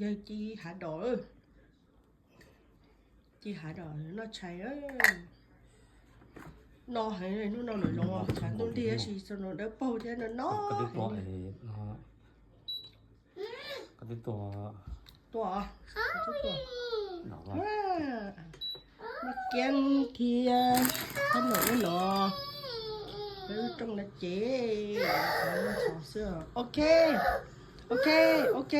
Yawg ci hav dom, ci hav dom noj tshais. No heev, hnub no lawm zoov, tshav ntuj nrig tab sis txog no dawb paug thiab no no. Tua, Maj Kiab thiab Thab Nom ub no, peb lub rooj no ces xwb. Ok, ok, ok.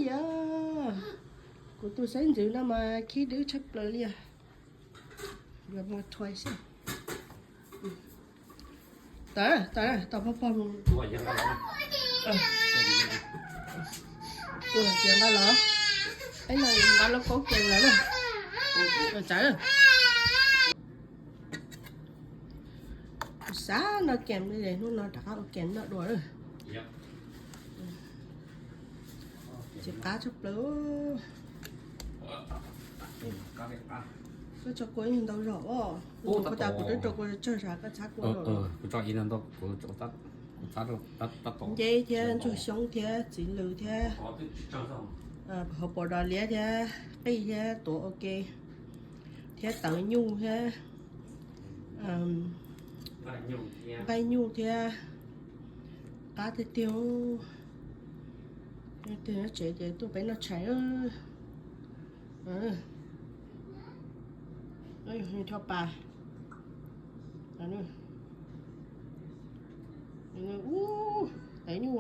Yog kuv tus xeeb ntxwv no mas khib dwb tshaj plaws li. Yuav mus thuai xwb. Tawm, tawm, tau pog pog mus. Ua kiag nqa los, peb no nqa lub kaub kiag los na. Tawm. Kuv xav noj kem li, hnub no rov qab ua kem noj dua lawm. Tsis qab tshaj plaws. Koj tso kua ib ntau zog os. Kuv tas kuv twb tso kua tsawg zog, koj txhab kua. Nce thiab ntsuag xyoob thiab txiv lws thiab hauv paus dos liab thiab qij thiab tuav ua ke thiab tawv nyuj thiab nqaij nyuj thiab. Qab tiag tiag. Tsev ces tuaj peb noj tshais. Choj pas, tawv nyuj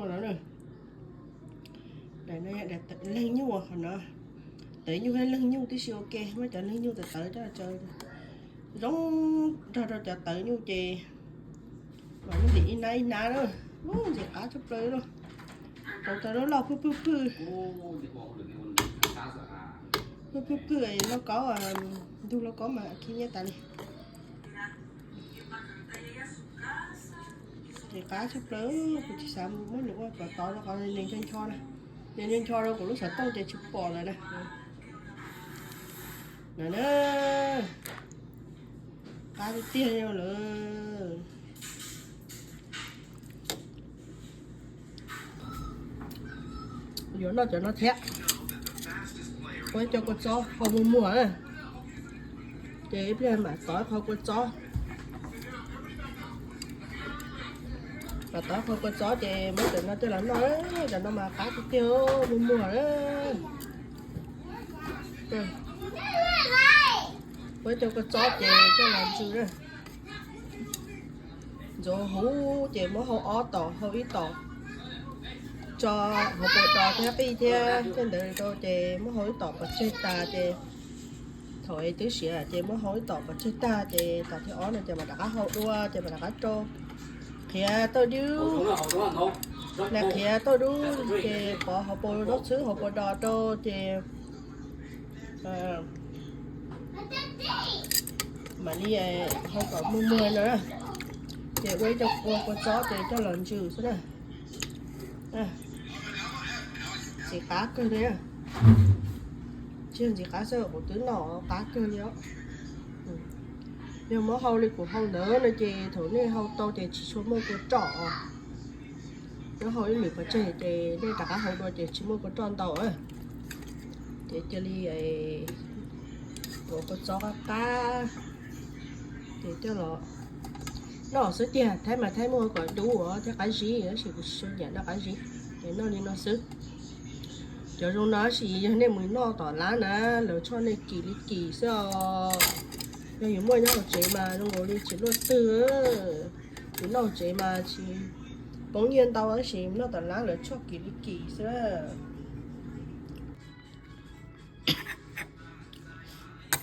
no, leeg nyuj qhov no, tawv nyuj thiab leeg nyuj tib si ua ke, muab cov leeg nyuj tawv tawv coj tsaws zoo nrog rau cov tawv nyuj ces mam li ntim ib hnab ib hnab na. Ntxim qab tshaj plaws li. Tau tau loj loj phwj phwj phwj, phwj phwj phwj lauj kaub, ntug lauj kaub mas khib nyiab tas li. Ntxim qab tshaj plaws, kuv tsis xav mus muab nws ua kom tod rau qhov nws ncho ncho na. Nws ncho ncho rau kuv lub xov tooj ces tsis pom lawm na. Na, qab tiag tiag lawm. Yuav noj cov no thiab. Ua ib co kua txob hau muag muag, ces ib pliag mam tov qhov kua txob. Mam tov qhov kua txob ces muab cov no coj los noj, cov no mas qab tiag tiag, muag muag. Ua ib co kua txob ces coj los ntsw na. Ntxuav huv ces muab hau ob tom, hau ib tom tso hauv paus dos thiab qij thiab tej ntawd rau ces muab hau ib tom pov tseg tas ces thaum es twb siav ces muab hau ib tom pov tseg tag ces tom thib ob no ces mam rov qab hau dua ces mam rov qab rau. Qhiav tauj dub, na qhiav tauj dub ces pov hauv paus zaub txhwb hauv paus dos rau ces mam li hau kom muag muag no na. Ces ua ib co kua kua txob ces coj los ntsw xwb na. Ntxim qab kawg li. Tsis yog ntxim qab xwb, kuv twb noj qab kawg li os. Yog muab hau li kuv hau ntawd no ces thaum nej hau tau ces tsis tshua muaj kua roj os. Nyob hau ib lwm pov tseg ces nej rov qab hau dua ces tsis muaj kua roj ntau. Ces cia li tuav kua txob qab qab ces coj los noj xwb tiag. Thaib mas Thaib muaj kom dub thiab qab zib, tab sis kuv tsis nyiam noj qab zib, ces noj li no xwb. Cov zoo no tab sis yog nej mus noj tom lab na, lawv tshoj nej kim li kim xwb os. Yog yus muaj nyob hauv tsev mas zoo nkaus li tsis luaj twg. Yus noj hauv tsev mas tsis poob nyiaj ntau tab sis noj tom lab lawv tshoj kim li kim xwb.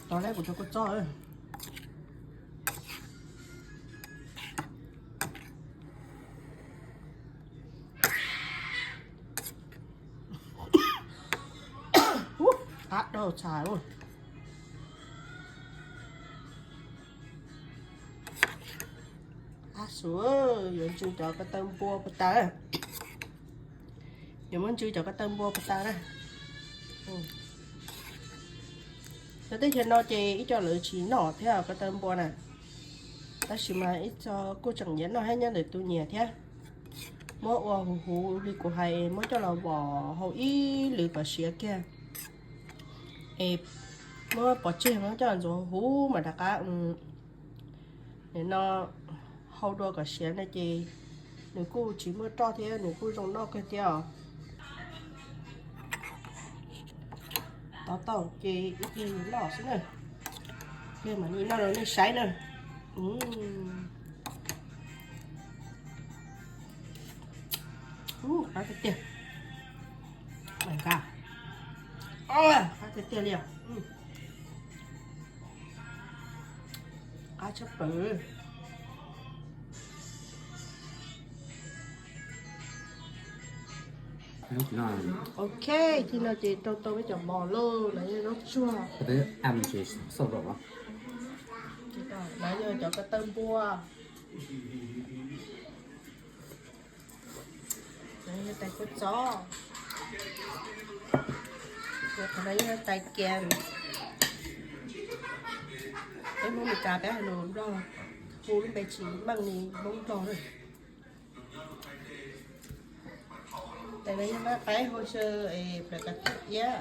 Tos lawm kuv cov kua txob. Qab dau tshais. Ab su, yuav ntsw cov ko taw npua puas tau? Yuav muab ntsw cov ko taw npua puas tau na? Cov teb chaws no ces ib co lawv tsis noj thiab ko taw npua na, tab sis mas ib co kuj tseem nyiam noj thiab, nyob ntawm tus nyiam thiab. Muab ua huv huv li kuv hais, muab coj los vom hau ib lwm kom siav kiag. Es muab pov tseg no coj los ntxuav huv huv mas rov qab, nim no hau dua kom siav no ces nws kuj tsis muaj roj thiab nws kuj zoo noj kawg thiab os. Tau tau ces ib pliag noj xwb na. Ib pliag mam li noj rau nej saib na. Qab tiag tiag. Qab tiag tiag li os. Qab tshaj plaws. Ok, txij no ces rau tau peb cov mov lauj, no yog zaub tsuag. Lawv yog cov ko taw npua. No yog tais kua txob. Qhov no yog tais kias. Peb Hmoob Meskas peb hais lus Nplog, hu lub npe tsis meej li Hmoob Nplog na. Tais no yog nqaij qaib hauv xyaw, plaws kav theej iab,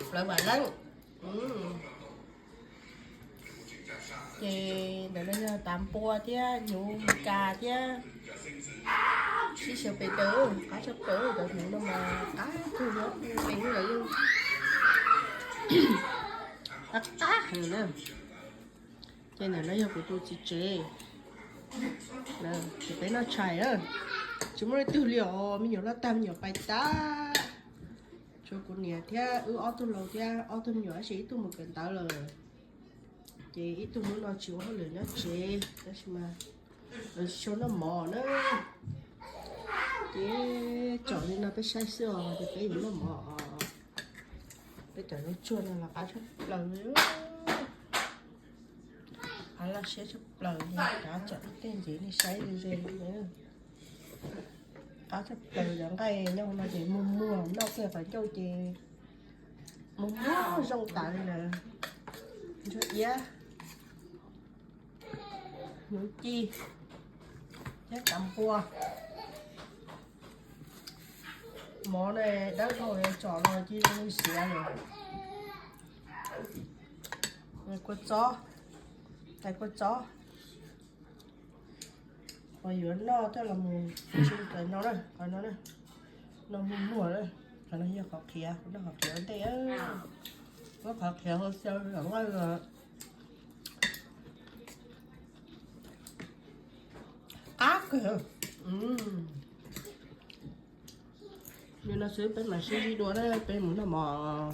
plaws vam leej. Ces ntawm no yog tav npua thiab hnyuv Meskas thiab sib xyaw pes taws, qab tshaj plaws. Cov hnyuv no mas qab kawg li, pes lawm yeej qab qab heev na. Ces ntawm no yog kuv tus txiv tsev, ces peb noj tshais na. Tsis muaj leej twg li os, me nyuam loj tag me nyuam pais tag. Tshuav kuv niam thiab wb ob tug laus thiab ob tug me nyuam, tab sis ib tug mus kawm ntawv lawm. Ces ib tug hnub no tsis ua hauj lwm nyob tsev, tab sis mas lawv tsis tshua noj mov na. Ces tsom li no peb saib xwb os, ces peb yuav noj mov os. Peb cov zaub tsuag no los qab tshaj plaws li. Qab laj siab tshaj plaws li, rov tsom ib teg ntxiv nej saib ze ze li. Qab tshaj plaws, cov nqaij nyob hauv no ces muag muag noj kiag qhov ncauj ces muag muag zoo tas li lawm. Ntsuag iab, hnyuv ci thiab tav npua. Mov ne dawb dhau, tsom los cia li siav lawm. Kua txob, tais kua txob. Qhov yuav noj coj los mus tsuj tais no na, qhov no na, no muag muag na. Qhov no yog qhov qhiav, kuv noj qhov qhiav ua ntej. Muab qhov qhiav hau xyaw los nqaij los qab kawg. Li no xwb peb mam sib ntsib dua na, peb mus noj mov.